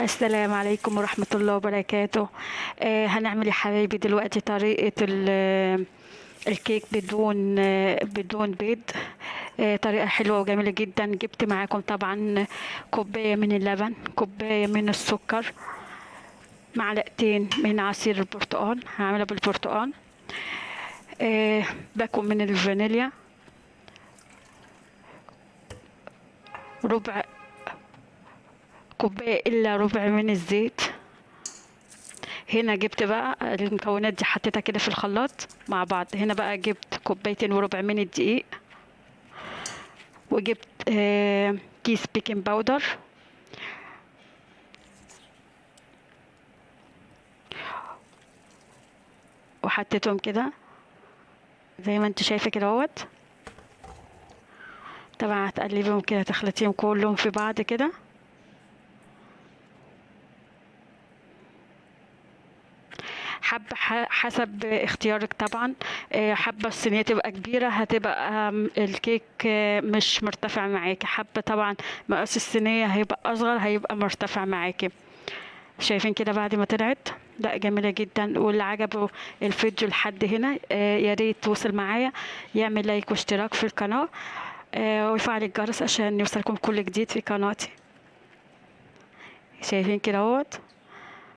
السلام عليكم ورحمة الله وبركاته. هنعمل يا حبايبي دلوقتي طريقة الكيك بدون بيض. طريقة حلوة وجميلة جدا. جبت معاكم طبعا كوباية من اللبن، كوباية من السكر، معلقتين من عصير البرتقال، هعملها بالبرتقال، باكو من الفانيليا، ربع كوباية إلا ربع من الزيت. هنا جبت بقى المكونات دي حطيتها كده في الخلاط مع بعض. هنا بقى جبت كوبايتين وربع من الدقيق، وجبت كيس baking powder، وحطيتهم كده زي ما انت شايفه كده اهوت. طبعا هتقلبيهم كده، تخلطيهم كلهم في بعض كده. حبة حسب اختيارك طبعا. حابة الصينية تبقى كبيرة هتبقى الكيك مش مرتفع معاكي، حابة طبعا مقاس الصينية هيبقى أصغر هيبقى مرتفع معاكي. شايفين كده بعد ما طلعت؟ لا جميلة جدا. واللي عجبه الفيديو لحد هنا، يا ريت توصل معايا، يعمل لايك واشتراك في القناة، ويفعل الجرس عشان يوصلكم كل جديد في قناتي. شايفين كده اهوت؟